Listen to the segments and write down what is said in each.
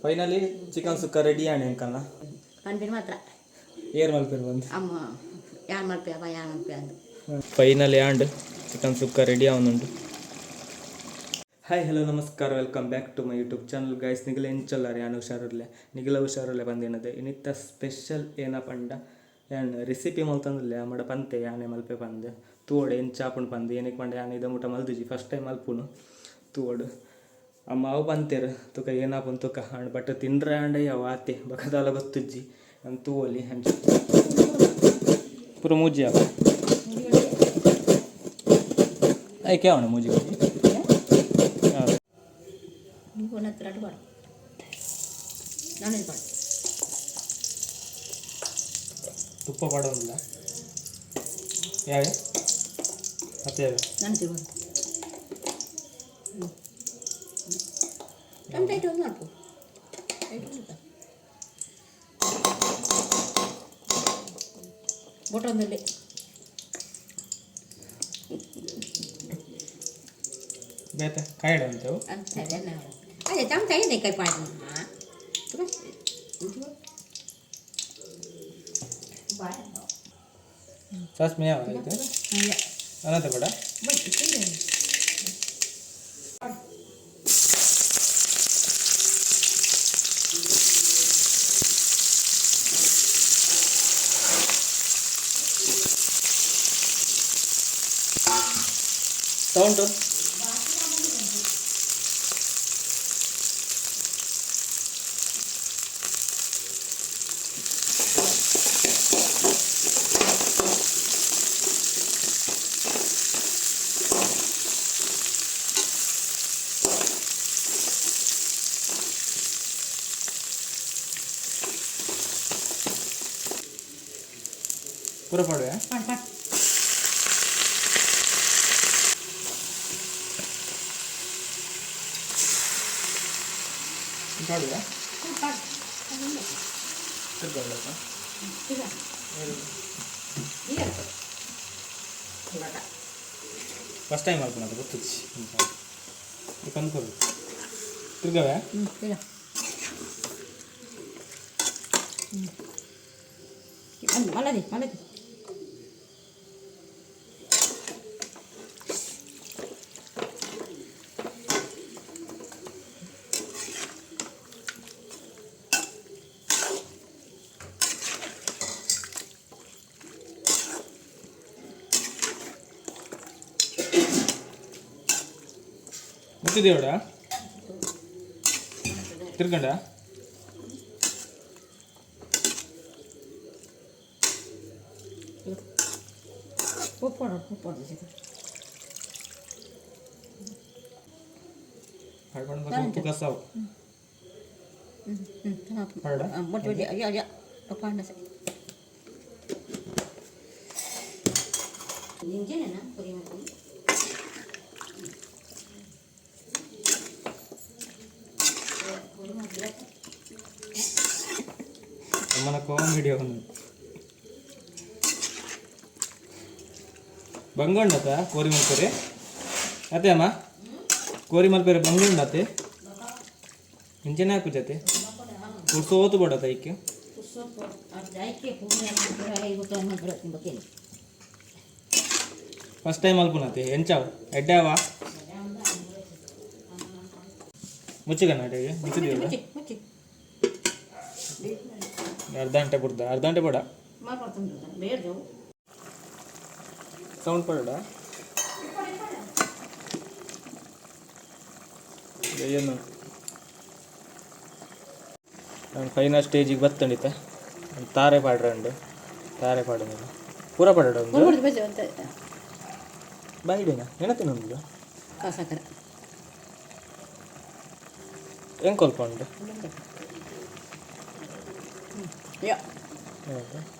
Finally chicken sukka ready ಆಂಡ್ ಎಂಕಲ್ನ. ಪನ್ಪಿನ ಮಾತ್ರ. ಏರ್ ಮಲ್ಪೆರ್ ಬಂದು? ಅಮ್ಮ ಯಾನ್ ಮಲ್ಪೆ, ಅಮ್ಮ ಯಾನ್ ಮಲ್ಪೆ ಅಂದ್. ಫೈನಲಿ ಆಂಡ್, ಚಿಕನ್ ಸುಕ್ಕ ರೆಡಿ ಆವೊಂದುಂಡು. ಹಾಯ್, ಹಲೋ, ನಮಸ್ಕಾರ, welcome back to my YouTube channel, guys. ನಿಗಲ ಎಂಚೊಲ್ಲಾರ್? ಯಾನ್ ಹುಷಾರುಲ್ಲೆ, ನಿಗಲ ಹುಷಾರುಲ್ಲೆ ಬಂದಿನದೆ. ಇನ್ನಿತ್ತ ಸ್ಪೆಷಲ್ ಏನ ಪಂಡ, ಯಾನ್ ರೆಸಿಪಿ ಮಲ್ತೊಂದುಲ್ಲೆ. ಅಮ್ಮಡ ಪಂತೆ ಯಾನೆ ಮಲ್ಪೆ ಪಂದ್. ತೂವೊಡು ಎಂಚ ಆಪುಂಡು ಪಂದ್. ಏನಕ್ಕೆ ಪಂಡ ಯಾನ್ ಇದ ಮುಟ ಮಲ್ದುಜಿ, ಫಸ್ಟ್ ಟೈಮ್ ಮಲ್ಪುನು. ತೂವೊಡು. ಅಮ್ಮ ಅವು ಪಂತೆರ್, ತುಕ ಏನಾಪುಂಡು ತುಕ. ಆಂಡ್ ಬಟ್ ತಿಂಡ್ರೆ ಆಂಡ ಅವು ಆತೆ, ಬೊಕ ದಾಲ ಗೊತ್ತುಜ್ಜಿ. ಅಂದ್ ತೂವೊಲಿ. ಅಂಚ ಪೂರ ಮೂಜಿ ಆವ ಐಕೆ ಅವಣ ಮೂಜಿ. ಒಂದತ್ರ ಪಾಡು, ನಾನು ಪಾಡು. ತುಪ್ಪ ಪಾಡೋದಿಲ್ಲ ಯಾವೆ ಮತ್ತೆ ಯಾವೆ? ನಾನು ತಿರುಗು ನಮ್ಮ ಐಟು ಒಂದು ಮಾಡ್ಕೊ ಐಟು ಬೊಟ್ಟೊಂದಲ್ಲಿ. ಬೇತೆ ಕಾಯಿಡ ಅಂತೇವು. ಅಂತ ಅದೇ ತಮ್ಮ ಕೈ ಕೈ ಪಾಡು. ಹಾಂ. ಸಾಸ್ಮೆ ಯಾವ ಆಯ್ತು ಅನಂತ ಬೇಡ. ಸೌಂಡು ಪೂರ ಪಾಡುವೆ. ಪಾಡು ಪಾಡು. ಪಾಡುವೆ. ಪಾಡು. ತಿರ್ಗಲ್ಲ. ಈಗ ಫಸ್ಟ್ ಟೈಮ್ ಮಲ್ಪುನದು, ಗೊತ್ತುಜ್ಜಿ. ಕಂದ್ಕೊಡು ತಿರ್ಗವೆ. ಹ್ಞೂ, ಈಗ ಹ್ಞೂ ಮಲದಿ ಮಲದಿ. ಮುಚ್ಚಿದೇವಡ ತಿರ್ಗಂಡ. ಉಪ್ಪು ಉಪ್ಪು ಉಪ್ಪು. ಹಾಡ್ಕೊಂಡು ಉಪ್ಪು ಕಸಾವು. ಹ್ಞೂ ಹ್ಞೂ. ಪಾಡ? ಮೊಟ್ಟೆ ಅಯ್ಯೋ ಅಯ್ಯೋ ಪಾಂಡ ನಿಂಜೇನಾ ಪುರಿ ಮಾಡ್ಕೊಂಡು. ಅಮ್ಮನ ಕಾಮಿಡಿ ಅವನು. ಬಂಗುಂಡತ ಕೋರಿ ಮಲ್ಪೆರೆ ಅತ್ತೆ ಅಮ್ಮ, ಕೋರಿ ಮಲ್ಪೆರೆ ಬಂಗುಂಡತೆ. ಇಂಚನೆ ಹಾಕು ಜೊತೆ ಸೋತು ಬೋಡತ ಐಕ್ಕೆ. ಫಸ್ಟ್ ಟೈಮ್ ಮಲ್ಪುನತೆ, ಎಂಚಾವ್ ಎಡ್ಡಾವ ಮುಚ್ಚಿಗನ್ನ ಅಡಿಗೆ ಮುಚ್ಚಿದೀವಲ್ಲ. ಮುಚ್ಚಿ ಮುಚ್ಚಿ. ಅರ್ಧ ಗಂಟೆ ಬಿಡ್ದ, ಅರ್ಧ ಗಂಟೆ ಬೇಡ. ಬೇಡ. ಸೌಂಡ್ ಪಡ ಏನು. ನಾನು ಫೈನಲ್ ಸ್ಟೇಜಿಗೆ ಬತ್ತಂಡಿತ ತಾರೆ ಪಾಡ್ರಂಡು, ತಾರೆ ಪಾಡೋದಿಲ್ಲ, ಪೂರ ಪಾಡ ಒಂದು. ಬಾಯಿಡಿನ ನೆನಪಿನ ಒಂದು. ಸಾಕರ. ಹೆಂಗೆ ಕೊಲ್ಪ ಉಂಟು? ಯಾ.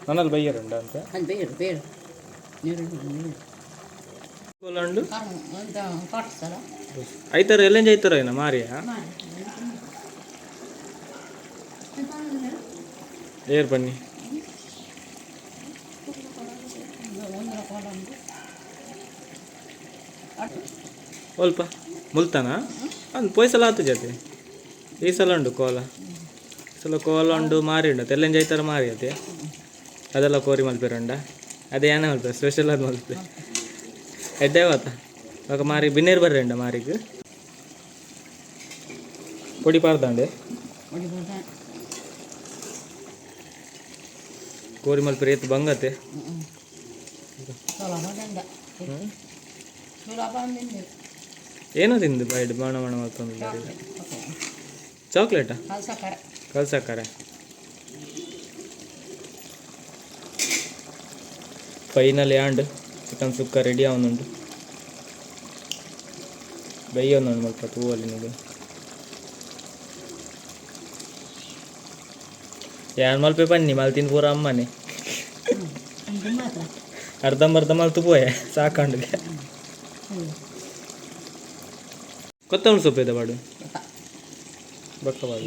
ನನ್ನಲ್ಲಿ ಬೈಯರ್ ಉಂಡ ಅಂತ. ಅದು ಬೇಡ ಬೇಡ, ನೀರು ನೀರು. ಕೋಲಂಡು. ಕಾಟಿಸ್ತಾರ. ಐತಾರ ಎಲ್ಲೆಂಜ ಐತಾರ ಏನ ಮಾರಿಯಾ ಏರ್ ಬನ್ನಿ. ಒಲ್ಪ ಮುಲ್ತಾನ ಅಂದ್ ಪೋಯ್ ಸಲ ಆತು ಜೊತೆ ಈ ಸಲ ಉಂಡು ಕೋಲ. ಸಲ ಕೋಲ ಉಂಡು ಮಾರಿ ಉಂಡು ತೆಲ್ಲಂಜ ಐತರ ಮಾರಿ ಅದೇ ಅದೆಲ್ಲ ಕೋರಿ ಮಲ್ಪೆರುಂಡ ಅದೇ ಏನೇ ಮಲ್ಪೆ ಸ್ಪೆಷಲ್ ಅದು ಮಲ್ಪೆ ಎಡ್ಡೆ ವಾತ ಬೊಕ ಮಾರಿ ಬಿನ್ನೇರು ಬರ್ರೆ ಮಾರಿಗೆ ಪೊಡಿ ಪಾರ್ದಾಂಡೆ. ಒಡಿ ಬರ್ದ. ಕೋರಿ ಮಲ್ಪೆರೆ ಏತ್ ಬಂಗತೆ. ಸೋಲ ಬಂದ ಸೋಲ ಬಂದಿಂದೆ. ಏನೋ ತಿಂದು ಬಾಯ್ಡ್ ಬಾಣ ಬಾಣ ಮಲ್ತೊಂದು. ಚಾಕ್ಲೇಟಾ? ಹಾಲು ಸಕ್ಕರೆ. ಕಲ್ಸಕ್ಕರೆ. ಫೈನಲಿ ಆಂಡ್ ಚಿಕನ್ ಸುಕ್ಕ ರೆಡಿ ಆವೊಂದುಂಡು. ಬೈಯೊಂದುಂಡು ಮಲ್ಪ ತೂವೊಲಿ ನಿಗು. ಯಾನ್ ಮಲ್ಪೆ ಪನ್ನಿ ಮಲ್ತಿನ ಪೂರ ಅಮ್ಮನೆ. ಅಂದು ಮಾತ್ರ. ಅರ್ಧಂಬರ್ಧ ಮಲ್ತು ಪೋಯೆ ಸಾಕಂಡುಗೆ. ಕೊತ್ತಂಬರಿ ಸೊಪ್ಪು ಇದೆ ಬಾಡು. ಬೊಕ್ಕ ಬಾಡು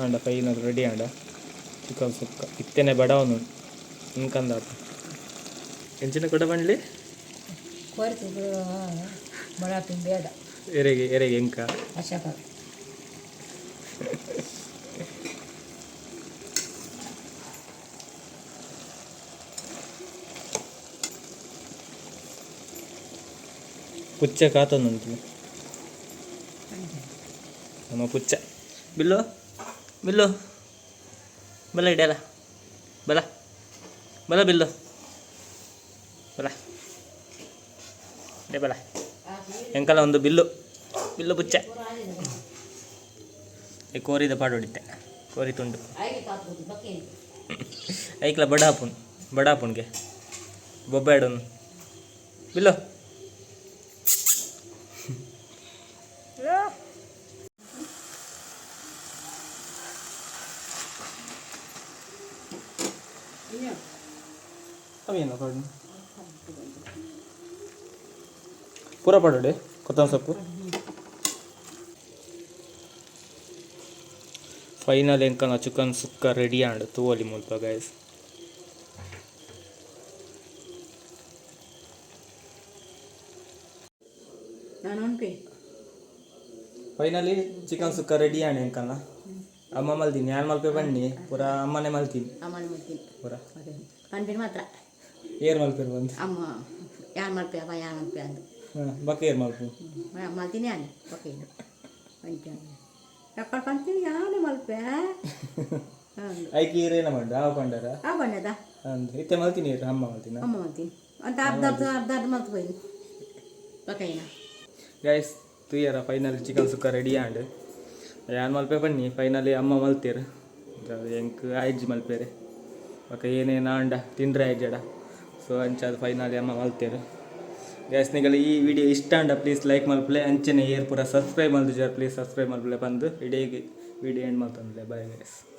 ಆಂಡ ಫೈನಲ್ ರೆಡಿ ಆಂಡ ಚಿಕನ್ ಸುಕ್ಕ. ಇತ್ತೆನೆ ಬಡವನು ಇಂಕಂದಾತ ಎಂಚಿನ ಕೂಡ ಬಂಡ್ಲಿ. ಕೋರಿ ಬಡ ಬೇಡ. ಎರೆಗೆ ಎರೆಗೆ ಎಂಕ. ಅಶಕ. ಪುಚ್ಚೆ ಕಾತೊಂದುಂಟು ನಮ್ಮ ಪುಚ್ಚ. ಬಿಲ್ಲು ಬಿಲ್ಲು ಬಲ ಇಡಲ್ಲ ಬಲ ಬಲ ಬಿಲ್ಲು ಬಲ ಇಡೆ ಬಲ ಎಂಕಲ ಒಂದು ಬಿಲ್ಲು ಬಿಲ್ಲು ಪುಚ್ಚ. ಈ ಕೋರಿದ ಪಾಡು ಹೊಡಿತೆ ಕೋರಿ ತುಂಡು. ಐಕ್ಲ ಬಡಾಪುನ್ ಬಡಾಪುನ್ಗೆ ಬೊಬ್ಬಾಡೋನು ಬಿಲ್ಲು. ಅವೇನು ಪಾಡು ಪೂರ ಪಾಡೋಡೆ ಕೊತ್ತಂಬರಿ ಸೊಪ್ಪು. ಫೈನಲ್ ಎಂಕನ ಚಿಕನ್ ಸುಕ್ಕ ರೆಡಿ ಆಂಡ್ ತೂವೊಲಿ ಮುಲ್ಪ ಗೈಸ್. ನಾನು ಉಂಟು. ಫೈನಲಿ ಚಿಕನ್ ಸುಕ್ಕ ರೆಡಿ ಆಂಡ್ ಎಂಕನ ಅಮ್ಮ ಮಲ್ತೀನಿ ಯಾನ್ ಮಲ್ಪೆ ಬನ್ನಿ ಪೂರ ಅಮ್ಮನೆ ಮಲ್ತೀನಿ. ಅಮ್ಮನ ಮಲ್ತೀನಿ. ಪೂರ. ಪನ್ಪಿನ ಮಾತ್ರ. ಏರ್ ಮಲ್ಪೆರ್ ಬಂದು. ಅಮ್ಮ ಯಾರು ಮಲ್ಪೆ ಅಪ್ಪ ಯಾರು ಮಲ್ಪೆ ಅಂದು. ಹಾಂ ಬಕ್ಕ ಏರ್ ಮಲ್ಪು. ಮಲ್ತೀನಿ ಯಾನೆ ಓಕೆ ಪಂಚ ಎಕ್ಕಡ ಪಂತೀನಿ ಯಾನೆ ಮಲ್ಪೆ ಅಂದು. ಐಕಿ ಏರೇನ ಮಂಡು ಆವ ಪಂಡರ. ಆ ಬಣ್ಣದ. ಅಂದ್ ಇತ್ತೆ ಮಲ್ತೀನಿ ಏರ್ ಅಮ್ಮ ಮಲ್ತಿನ. ಅಮ್ಮ ಮಲ್ತೀನಿ ಅಂತ ಅರ್ಧ ಅರ್ಧ ಅರ್ಧ ಅರ್ಧ ಮಲ್ತು ಹೋಯ್ನಿ ಬಕೈನ. ಗೈಸ್ ತೂಯರ ಫೈನಲ್ ಚಿಕನ್ ಸುಕ್ಕ ರೆಡಿ ಆಂಡ್. ಯಾನ್ ಮಲ್ಪೆ ಬನ್ನಿ ಫೈನಲಿ ಅಮ್ಮ ಮಲ್ತೇರು ಎಂಕ್ ಆಯ್ಜಿ ಮಲ್ಪೇರೆ ಬೊಕ ಏನೇನು ಆಂಡ ತಿಂಡ್ರೆ ಆಯ್ಜಡ. ಸೊ ಅಂಚಾದ್ ಫೈನಲಿ ಅಮ್ಮ ಮಲ್ತೇರು. ಗೈಸ್ ನಿಗಲ ಈ ವಿಡಿಯೋ ಇಷ್ಟ ಆಂಡ ಪ್ಲೀಸ್ ಲೈಕ್ ಮಲ್ಪಲೆ. ಅಂಚನೆ ಏರ್ ಪೂರ ಸಬ್ಸ್ಕ್ರೈಬ್ ಮಲ್ದಿಜಾರ್ ಪ್ಲೀಸ್ ಸಬ್ಸ್ಕ್ರೈಬ್ ಮಲ್ಪಲೆ ಪಂದು ಇಡೀ ವಿಡಿಯೋ ಎಂಡ್ ಮಲ್ತೊಂದುಲ್ಲೆ. Bye guys.